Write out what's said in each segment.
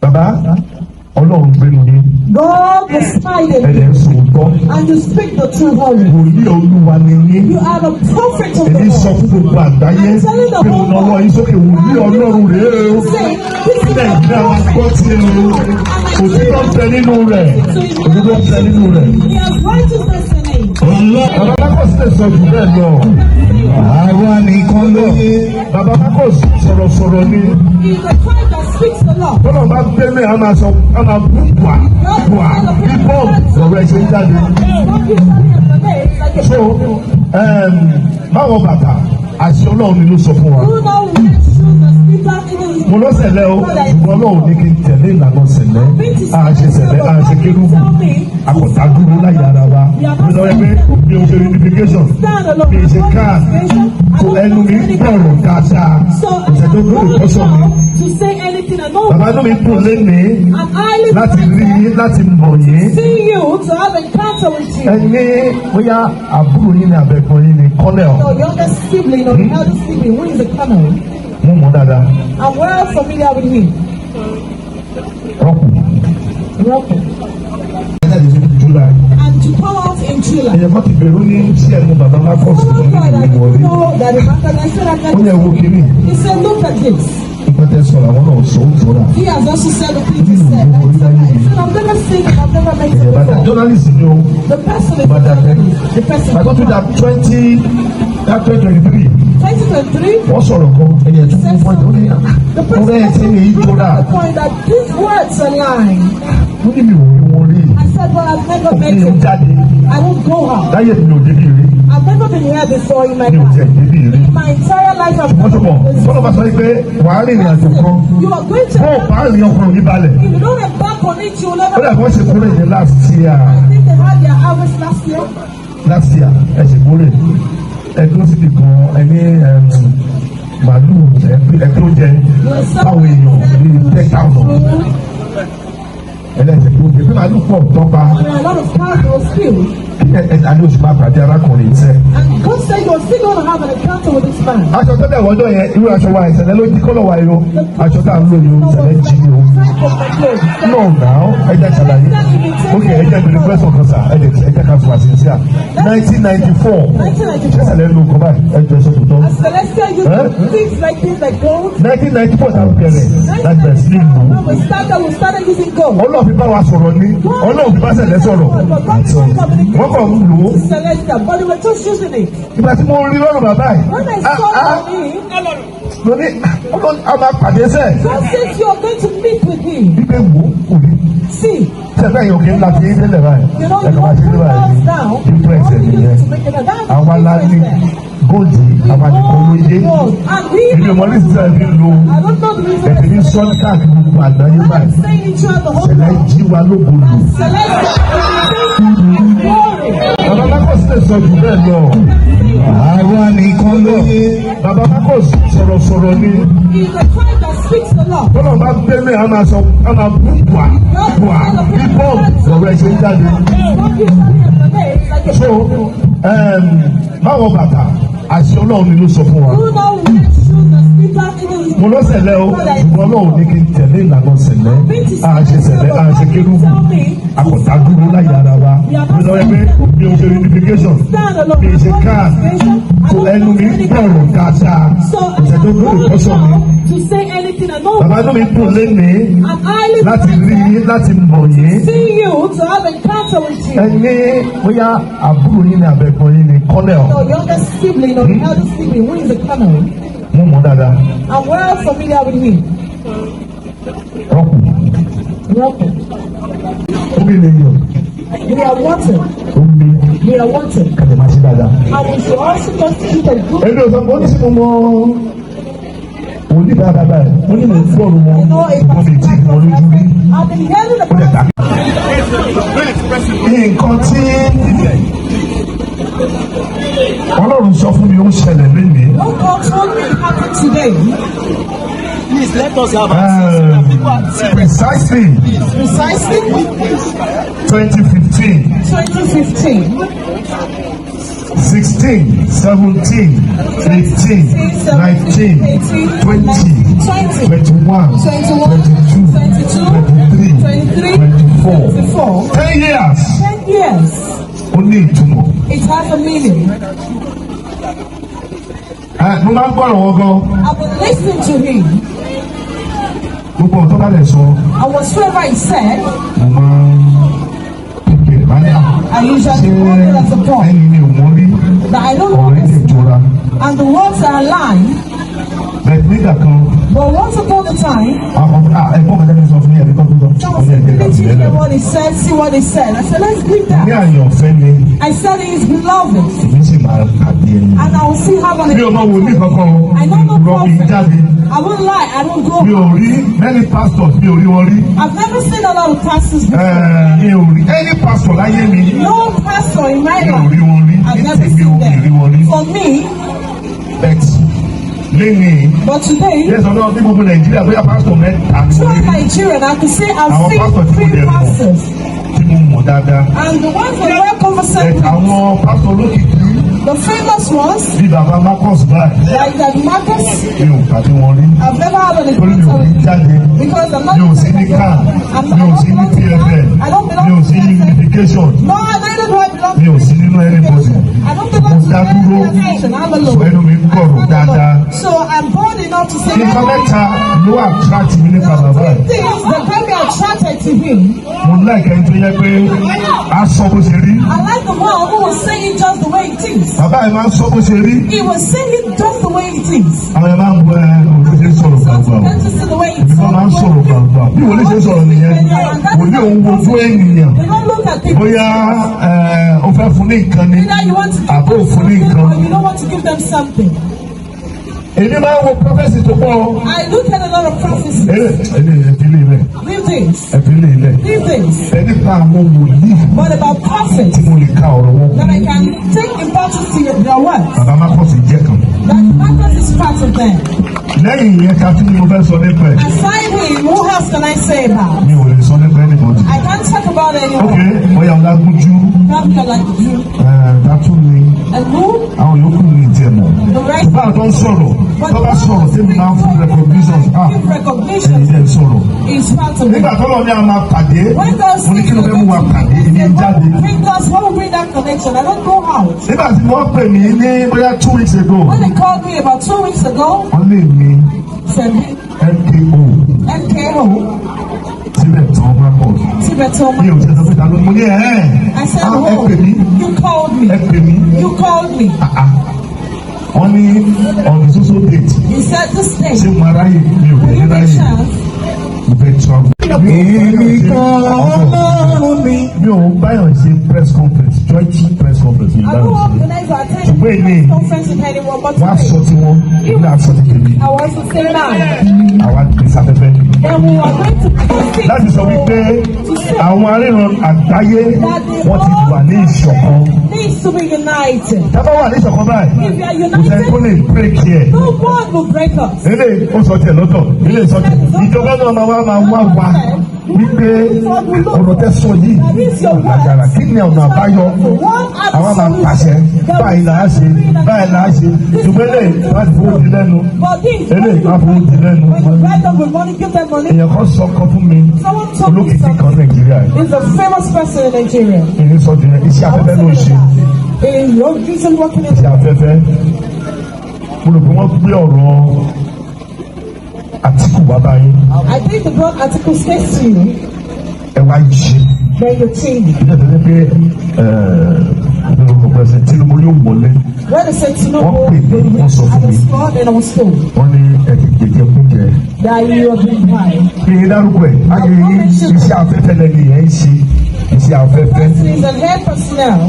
Bàbá, Ọlọ́run gbénu yín. God reside in Ẹ dẹ̀ you. ń sòótọ́. And you speak the truth always. Wòlíì Olúwa ni yín. You are the prophet of the Èmi sọ Lord. fún gbogbo àgbáyé pé mo nawọ́ yín sókè, wòlíì Ọlọ́run rèé o. Say, this is the Nàìjíríà máa gbọ́ prophet. tí o. Òtítọ́ ń bẹ nínú rẹ̀. Òtítọ́ ń bẹ nínú rẹ̀. He has righteousness in him. Bàbá Marcus lè sọ jù bẹ́ẹ̀ lọ. Àwa nìkan ló yé. Bàbá Marcus sọ̀rọ̀sọ̀rọ̀ ni. He is the type that speaks a lot. Tọ́lọ̀ bá gbẹ́mẹ̀, á máa sọ, á máa bú bùà bùà bí bọ́ọ̀bù lọ́rọ̀ ẹ̀ ṣe ń jáde. So báwo bàtà àṣẹ Ọlọ́run ni ló sọ fún wa. Do not wear shoes and slippers even Mo lọ Cele o, ṣùgbọ́n Ọlọ́run ní kí n tẹ̀lé ìlànà Cele. À ń ṣe Cele, à ń ṣe kérúbù. Akọ̀tà dúró láyé ara wa. Mi sọ pé mi ò ṣe unification. Stand alone. Mi ò ṣe CAN. So ẹnu mi gbọ̀rọ̀ dáadáa. So Kò sẹ́jọ́ tó lè kọ́sọ̀ mi. to say anything I know. Bàbá, inú mi dùn lénìí I'm highly láti rí yín, láti mọ̀ yín. see you, to have encounter with you. Ẹ ní bóyá àbúrò yín ni àbẹ̀gbọ́n yín ni colonel. Your youngest sibling or the elder sibling, who is the colonel? Mo mọ̀ dáadáa. I'm well familiar with him. Rọ́pù. Welcome. July. And to come out in July. Ẹ̀yẹ̀ kan ti bẹ̀rù ní sí ẹ̀mú bàbá Marcus tó Someone ní cried ìwé that wọlé. you know that the master, I said, Ó ní ẹ̀wọ̀ kìíní. He said, "Look at this." Nǹkan tẹ́ sọ̀rọ̀, àwọn náà sọ ó jọra. He has also said the things he said. I said, "I've never seen it, I've never met him Ẹ̀yẹ̀ bàtà before." journalist ni o. The person is Bàtà tẹ́. the person. Bàtà tó da twenty that 2023. 2023. Wọ́n sọ̀rọ̀ kan, ẹ̀yẹ̀ tó fún pọ́ńtì ó ní The ọ̀rẹ́ ẹ̀ tí mi person jọra. the point that these words align. Mo ní mi ò rí wọn rí. I said, "Well, I've never met Mi ò him." jáde. I won't go out. Láyé mi ò débi rí. I've never been here before in my Mi ò life. tiẹ̀ débi rí. In my entire life, I've Wọ́n never tó bọ̀. been. Bọ́lá bá sọ pé wàá rìnrìn àjò kan. You are going to. Bó o bá rìn, ọkùnrin ní balẹ̀. If you don't embark on it, you will never. Ó dà bí wọ́n ṣe kúrò ní last year. I think they had their harvest last year. Last year ẹ ṣe kúrò, ẹ dúró síbi kan, ẹ ní màálù ẹ tó jẹ báwo èèyàn bíi 10,000 ẹlẹ́sẹ̀ tó jẹ pé màálù pọ̀ tọ́pa. There are a lot of cows that were killed. Ẹ ẹ àní oṣù máa pàdé arákùnrin yìí sẹ́. And God said you are still going to have an encounter with this man. Aṣọ tó dẹ̀ wọ́jọ́ yẹn, irú aṣọ wa ìṣẹ̀lẹ̀ ló jí kọ́lọ̀ wa yìí o. Aṣọ tá à ń lò yìí o, ìṣẹ̀lẹ̀ jí ni o. Type of my clothes. No now, ẹ jẹ́ ṣàlàyé. Ok, ẹ jẹ́ bèrè question kan sà, ẹ jẹ́ ká fún àṣìṣe à. 1994, ṣé Cele ló kọ́ báyìí? Ẹ jẹ́ sọ tòótọ́. As Celestial used Eh? things like this, like gold. 1994 tá a bẹ̀rẹ̀ láti bẹ̀rẹ̀ sí ní lò ó. When we started using gold. Ọlọ́run fi bá wa sọ̀rọ̀ ni, Ọlọ́run fi bá Cele sọ̀rọ̀. Wọ́n kàn ń lò ó. Celestial, but they were just using it. Ìgbà tí mo rí lọ́rùn bàbá yìí, When I ah, saw ah, him, mo ní Ọlọ́run a máa pàdé sẹ́ẹ̀. God says you are going to meet with him. Wípé wò ó kò rí. See, Sẹ́fẹ̀ yóò kí n láti yín délẹ̀ báyìí? you know, Ẹ you kàn máa ṣe want ní to báyìí. us down. Difference ẹ̀ Only nìyẹn. use to make it. That's Àwa the la ní difference there. gold, àwa nìkan ló yé. Gold. And we Èmi ò mọ ní sísè fi lo I don't know the reason. ẹ̀sìn ní sọ́ọ́nì káàkiri gbogbo àgbáyé I'm báyìí. saying it throughout the whole Cele world. jí wa lógo lò. Celestial is glory. Bàbá Marcus lè sọ jù bẹ́ẹ̀ lọ. Àwa nìkan ló yé. Bàbá Marcus sọ̀rọ̀sọ̀rọ̀ ni. He is the type that speaks a lot. Bọ́lá bá gbẹ́mẹ̀, á máa sọ, á máa bú bùà bùà bí bọ́ọ̀bù lọ́rọ̀ ẹ̀ ṣe ń jáde. So báwo bàtà àṣẹ Ọlọ́run ni ló sọ fún wa. Do not wear shoes and slippers even Mo lọ Cele o, ṣùgbọ́n Ọlọ́run ní kí n tẹ̀lé ìlànà Cele. À ń ṣe Cele, à ń ṣe kérúbù. Akọ̀tà dúró láyé ara wa. Mi sọ pé mi ò ṣe unification. Mi ò ṣe CAN. So ẹnu mi gbọ̀rọ̀ dáadáa. So Kò sẹ́jọ́ tó lè kọ́sọ̀ mi. to say anything I know. Bàbá, inú mi dùn lénìí I'm highly láti rí yín, láti mọ̀ yín. see you, to have encounter with you. Ẹ ní bóyá àbúrò yín ni àbẹ̀gbọ́n yín ni colonel. Your youngest sibling or the elder sibling, who is the colonel? Mo mọ̀ dáadáa. I'm well familiar with him. Rọ́pù. Welcome. Omi lè yàn. We are wanted. Omi We are wanted. kàlẹ́ máa ṣe dáadáa. And we should also just keep a good Èmi ò sọ pé ó ní sí mo mọ òní bàbá báyìí. Mo ní mo ń gbọ́rù wọn. You know a Mo mi tí wọn lójú rí. I've been hearing Ó lè about dà. Nǹkan tí Ọlọ́run sọ fún mi ó ṣẹlẹ̀ lénìí. What God told me happened today. Please let us have our seats so that people are seated. Precisely Precisely 2015, 2015, 16, 17, 18, 19, 20, 20, 21, 21, 22, 22, meaning. Ẹ, mo máa ń gbọ́rọ̀ wọn gan. I've been listening to him, Gbogbo ọ̀tọ́ bá lè sọ, and whatsoever he said, mo máa ń pèpè máa ní à. I usually Ṣé hold it as a point ẹni mi ò mọ̀ rí that I don't know ọ̀rẹ́ lè this, jọra? and the words are aligned. Bẹ́ẹ̀ nígbà kan, But once upon a time, àwọn ẹ̀gbọ́n mi lẹ́nu sọ fún mi ẹ̀mí kan tó sọ, someone ó ní said, ẹ̀jẹ̀ "Didn't you kàbílẹ̀ hear lẹ̀. what he said? See what he said." I said, "Let's leave Ní that." àyànfẹ́ ni, I said, "He is beloved," èmi sì máa pàdé ẹni. and I will see how Mi ò mọ wòlíì kankan o, I don't know ìrọ̀ mi prophet. jáde. I won't lie. I don't go. Mi ò rí many pastors, mi ò rí wọn rí. I've never seen a lot of pastors before. Ẹ, mi ò rí any pastor láyé mi. No pastor in my Mi ò life. rí wọn rí. I've Ní never tèmi ò seen mi rí wọn rí. them. For me, But lẹ́yìn but today, yẹ́sọ̀ náà ní gbogbo Nàìjíríà bóyá pastor mẹ́ta ni mo throughout rí Nigeria, I could say I've Àwọn seen pastor tí mo three dẹ̀ mọ̀. pastors. Tí mo mọ̀ dáadáa. And the ones that were conversant But with, àwọn pastor olókìkí the famous ones, bí bàbá Marcus báyìí, like that Marcus, mi ò pàdé wọn rí. I've never had an Torí mi ò encounter ní with jáde. because I'm not Mi ò sí ní CAN, I'm mi ò not, sí ní PFN, I don't belong mi ò to sí ní PFN. unification, No, neither do I belong mi to ò sí nínú anybody. I don't belong Mo to dá any dúró, organization. I'm alone. so ẹnu mi ń gbọ̀rọ̀ I'm dáadáa. alone. So I'm bold enough to say Nǹkan mẹ́ta ló attract mi nípa bàbá yìí. things that can be attracted to him. Mo like ẹni tó yẹ pé a sọ bó ṣe rí. I like the one who was saying just the way it is. Bàbá yìí máa ń sọ bó ṣe rí. He was saying just the way it is. Àwọn yẹn máa ń bọ ẹ òun ṣe ń sọ̀rọ̀ gbàgbà o. Can't you see the way Èmi it's kan máa ń sọ̀rọ̀ gbàgbà. Bí wòlíì ṣe ń sọ̀rọ̀ nìyẹn. Wòlíì òun wojú ènìyàn. They don't look at people. Bóyá ẹ, o fẹ́ fún ní nǹkan ni Either you want to give àbó them fún ní something nǹkan. or you don't want to give them something. Èmi máa ń wo prophecy tó pọ̀ o. I look at a lot of prophecies. Ẹ fi lé ilẹ̀. Leave this. Ẹ fi lé ilẹ̀. Leave this. Ẹ nípa àwọn wòlíì But about prophets tí mo lè ka ọ̀rọ̀ wọn. that I can take importance to their words. Bàbá Marcus jẹ́ kan. That Marcus is part of them. Lẹ́yìn ìyẹn ká tí mo fẹ́ sọ nípa ẹ̀. Aside him, who else can I say about? Mi ò lè sọ nípa anybody. I can't talk about anyone. Ok, bóyá Ọlágúnjú, Probably like you. Dátú ni And who? àwọn yòókù mi tiẹ̀ mọ̀. The rest. Báwo tó ń sọ̀rọ̀, tó bá sọ̀rọ̀ tí mi máa ń fún recognition, ah, Give recognition ẹni jẹ́ ń sọ̀rọ̀. is part of it. Nígbà tó lọ ní a máa pàdé, When God mo ní sees kí ló fẹ́ mú wa pàdé, èmi ń jáde. bring us, what will bring that connection? I don't go out. Nígbà tí wọ́n pè mí ní bóyá 2 weeks ago, When they called me about 2 weeks ago, wọ́n lè mi said MKO MKO, síbẹ̀ tán bá pọ̀. Tibetan. Mi ò ṣe sọ pé ta ló mo ní ẹ̀ I said, ẹ́ ẹ oh, pè mí, you called me. ẹ pè mí. You called me. Ah, ah. Wọ́n ní on the social date, You said this day. ṣé mo aráyè mi ò Will fẹ́ you be ráyè chance? mo fẹ́ travel. Èmi kan Ọlọ́run mi. Mi ò báyọ̀ ṣe press conference, joint press conference mi I don't báyọ̀ ṣe. organize or attend Ṣùgbọ́n èmi press conference with anyone, but wọ́n á sọ today, tiwọn, èmi náà sọ ti tèmi, I want to say mine. àwa gbé sáfẹ́fẹ́. Then we are going to post it Láti sọ wípé to say àwọn aríran àgbáyé that the wọ́n ti wà ní ìṣọ̀kan. needs to be united. Tábà wà ní ìṣọ̀kan báyìí, If you are kò sẹ́ni tó united, lè break here. no one will break us. Eléyìí ó sọ tiẹ̀ lọ́tọ̀, eléyìí sọ tiẹ̀. Ìjọba náà máa wá máa wá wa wípé ọ̀rọ̀ tẹ́ sọ yìí lágbára kí ni ọ̀nà àbáyọ? Àwa máa pàṣẹ báyìí là á ṣe, báyìí là á ṣe. Ṣùgbọ́n eléyìí wọ́n ti fowó di lẹ́nu. But this, Eléyìí wọ́n á fowó di lẹ́nu. when you bribe them with money, give them money. Èèyàn kan sọ kan fún mi, Someone told me olókìkí kan something. Nàìjíríà yìí. He's a famous person in Nigeria. Èyí sọ jù yẹn, iṣẹ́ I afẹ́fẹ́ ló ń ṣe. He's working in Iṣẹ́ afẹ́fẹ́. Mo rò pé wọ́n gbé ọ̀rọ̀ Àtíkù wá báyìí. I think the broad article states to you Ẹ wá yí. then you change it. Ilé ìtọ́jú pé ẹ̀ẹ́d President Tinubu yóò wọlé. When they said Tinubu, Wọ́n pè mí, wọ́n sọ I fún mi. was called and I was told Wọ́n ní ẹ̀kẹ́kẹ́ kújẹ. that you have been bribed. Kí ni dárúkọ ẹ̀? Ayé yín iṣẹ́ afẹ́fẹ́ lẹ́nu yẹn ń ṣe iṣẹ́ afẹ́fẹ́. Person is an head personnel.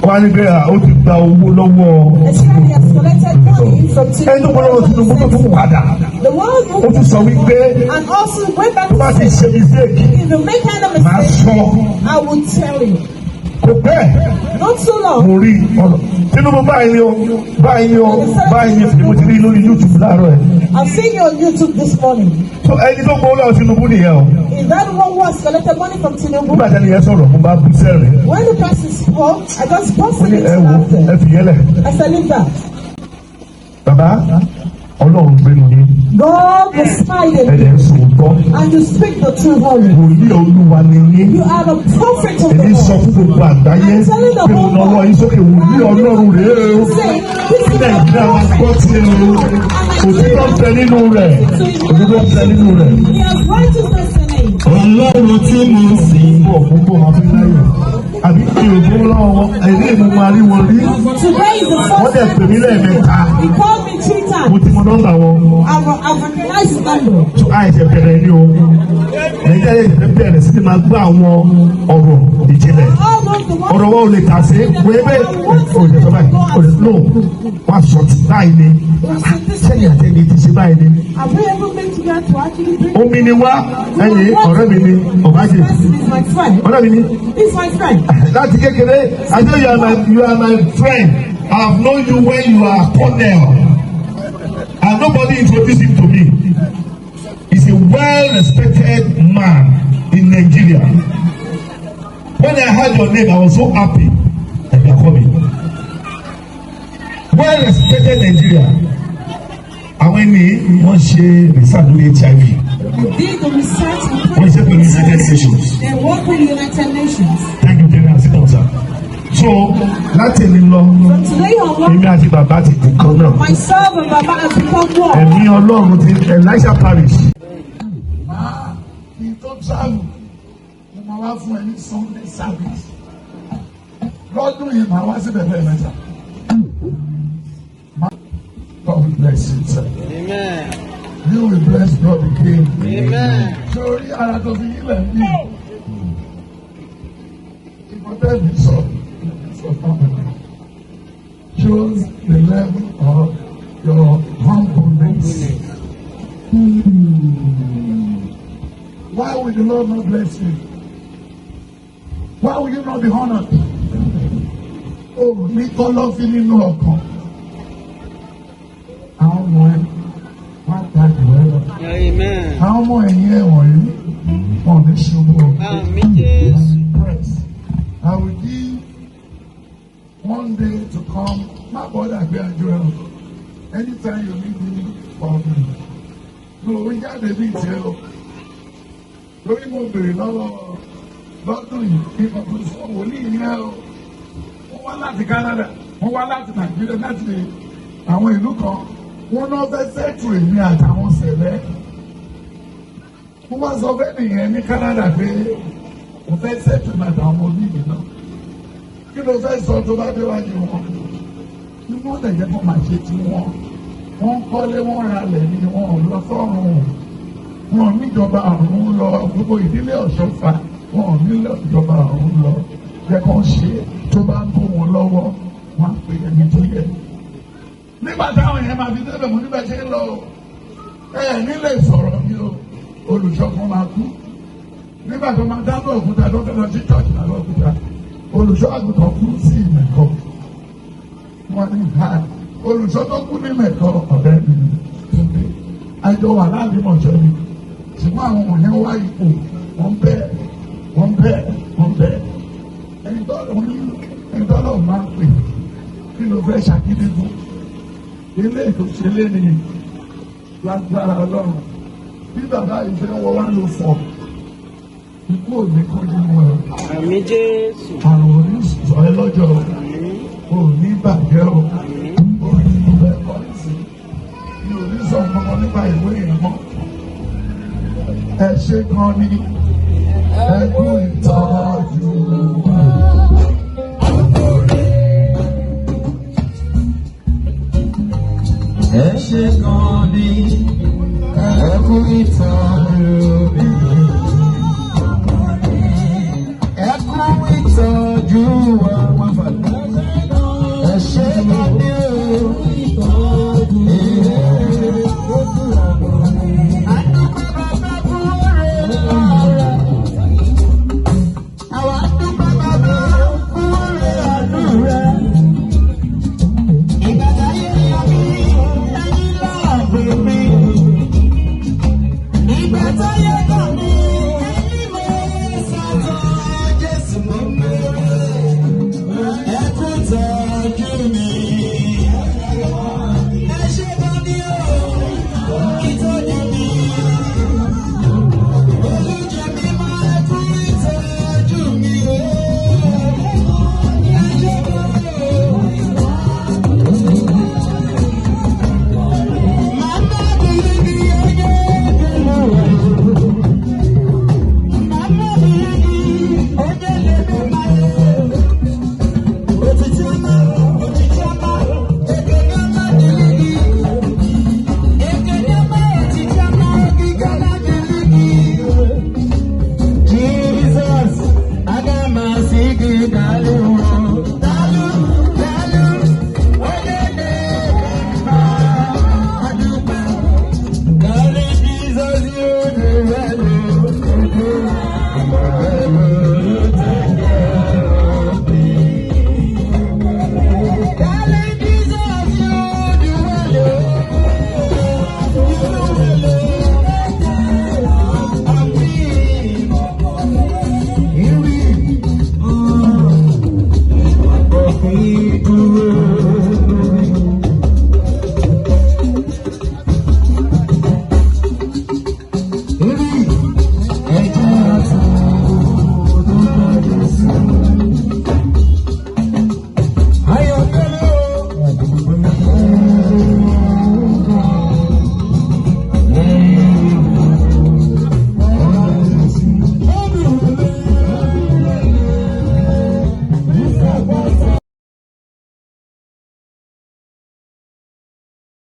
Wọ́n á ní pé ó ti gba owó lọ́wọ́ They said he has collected money from Tinubu. Ẹni tó gbọ́ lọ́wọ́ Tinubu tó tún padà. The one who Ó tún sọ wípé and also went back tó bá to ti say, ṣe mistake, if you make any màá mistake, sọ. I will tell you. Kò pẹ́. Not so long. Mo rí ọ̀rọ̀ Tinubu báyìí ni o, báyìí ni o, báyìí ni mo ti rí lórí YouTube láàárọ̀ ẹ̀. I've seen you on YouTube this morning. So ẹni tó gbowó lọ́wọ́ Tinubu nìyẹn o. Is that the one who has collected money from Tinubu? Nígbà tí ẹni yẹn sọ̀rọ̀, mo bá bú sẹ́rìn. When the person spoke, I just Ó busted ní into ẹ wo, ẹ laughter. fi yẹn lẹ̀. I said, leave that. Bàbá, Ọlọ́run gbénu yín. God will smile at Ẹ̀dẹ̀ you ń sòótọ́. and you speak the truth always. Wòlíì Olúwa ni yín. You are the prophet of the Èmi sọ Lord. fún gbogbo àgbáyé I'm telling the pé mo whole nawọ́ world. yín sókè, wòlíì Ọlọ́run rèé o. Say, this is the Nàìjíríà máa gbọ́ prophet. tí o. Òtítọ́ ń bẹ nínú rẹ̀. Òtítọ́ ń bẹ nínú rẹ̀. He has righteousness in him. Ọlọ́run tí mo sìn. Bọ̀ fún bọ̀ máa fi láyọ̀. Àbí mi ò gbówó lọ́wọ́ wọn. Èdè mi máa rí wọn rí. Today is the Wọ́n first dẹ̀ time. pè mí lẹ́ẹ̀mẹ́ta. He called me three Mo times. ti mọ nọ́mbà wọn. I've recognized his number. Tó àìsẹ̀ bẹ̀rẹ̀ ni o. Nàìjíríà yẹn fẹ́ bẹ̀rẹ̀ sí ni máa gbọ́ àwọn ọ̀rọ̀ ìjìnlẹ̀. All those the ones Ọ̀rọ̀ wọn ò lè tà sí. Wọ́n bẹ́ẹ̀ ò lè sọ báyìí. Ò lè no. Wọ́n á sọ ti báyìí ni. Sẹ́yìn àtẹ̀lé ti ṣe báyìí ni. Have we ever been together to actually drink? Omi ni wá, ẹ̀yìn ọ̀rẹ́ mi ni Ọ̀bájì. This person is my friend. Ọ̀rẹ́ mi ni He's my friend. láti kékeré, I say you are my friend. I have known you when you are colonel and nobody introduced him to me. He's a well-respected man in Nigeria. When I heard your name, I was so happy that you are coming. Well-respected Nigeria. Àwọn ẹni wọ́n ṣe research lórí HIV. We did the research and Wọ́n ṣe pẹ̀lú United Nations. They work with the United Nations. Thank you, General. Sit down, sir. So láti èmi lọ, From today onward, èmi àti bàbá ti di kan náà. myself and Baba have become one. Ẹ̀mí Ọlọ́run ti Elisha Parish. Máa kí n tó travel, mo máa wá fún ẹ ní Sunday service. Lọ́dún yìí màá wá sí bẹ̀rẹ̀ mẹ́ta. God will bless you, sir. Amen. You will bless God again. Amen. Sórí ara tó fi yílẹ̀ ń bí. Ìkọ́tẹ́ mi sọ, sọ fún mi. Shows the level of your humbleness. Why will the Lord not bless you? Why will you not be honored? O ní kọ́lọ́fín nínú ọkàn. Àwọn ọmọ ẹ wá ta jù ẹ lọ. Amen. Àwọn ọmọ ẹ̀yìn ẹ̀ wọ̀nyí wọn ò ní ṣubú o. Àmín Jésù. Press. I will give one day to come. Má bọ́dà gbé àjọ ẹ o. Anytime you need me, call me. Mo ń jáde bí ìtẹ́ o. Lórí mo bèrè lọ́wọ́ lọ́dún yìí kí n kò sọ wòlíì yẹn o. Wọ́n wá láti Canada, wọ́n wá láti Nàìjíríà, láti àwọn ìlú kan. Wọ́n náà fẹ́ settle èmi àtàwọn sẹ̀lẹ̀. Mo wá sọ fẹ́ nìyẹn ní Canada pé mo fẹ́ settle mi àtàwọn ọmọ onílé náà. Kí ló fẹ́ sọ tó bá déwájú wọn? Ní wọ́n lè jẹ́ kó máa ṣe tí wọ́n. Wọ́n kọ́lé, wọ́n ralẹ̀ ni, wọ́n ò lọ sọ́run. Wọn ò níjọba ọ̀run lọ, gbogbo ìdílé Ọ̀ṣọ́fà wọn ò níjọba ọ̀run lọ. Jẹ́ kó ṣe tó bá ń bó wọn lọ́wọ́, wọ́n á pè ẹni tó yẹ. Nígbà táwọn yẹn máa fi débẹ̀, mo níbẹ̀ ṣe ń lọ o. Ẹ nílé sọ̀rọ̀ mi o, olùṣọ́ kan máa kú. Nígbà tó máa dábọ̀ òkúta tó fẹ́ lọ sí church lábẹ́ òkúta, olùṣọ́ àgùntàn kú sí Ìmẹ̀kọ. Wọ́n ní ha, olùṣọ́ tó kú ní Ìmẹ̀kọ, ọ̀rẹ́ mi ni Túndé. Àjọ wà láàbímọ̀ṣọ́ ni. Ṣùgbọ́n àwọn wọ̀nyẹn wá ipò, wọ́n bẹ́, wọ́n bẹ́, wọ́n bẹ́. Ẹni tó lọ́ọ̀ máa ń pè, kí ló fẹ́ ṣàkíní fún? Ilé ìtòsí ilé ni lágbára Ọlọ́run. Bí bàbá yìí ṣe ń wọ wá ló fọ̀, ikú ò ní kọjú mọ́ ẹ. Àmín Jésù. Àrùn ò ní sọ ẹ lọ́jọ́ o, ò ní bàjẹ́ o. Orí tí mo fẹ́ kọ́ sí, mi ò ní sọ nǹkan nípa ìwé yẹn mọ́. Ẹ ṣe gan ni, ẹ kú ìtọ́jú wa. Ẹ ṣé gan ni, ẹ kú ìtọ́jú.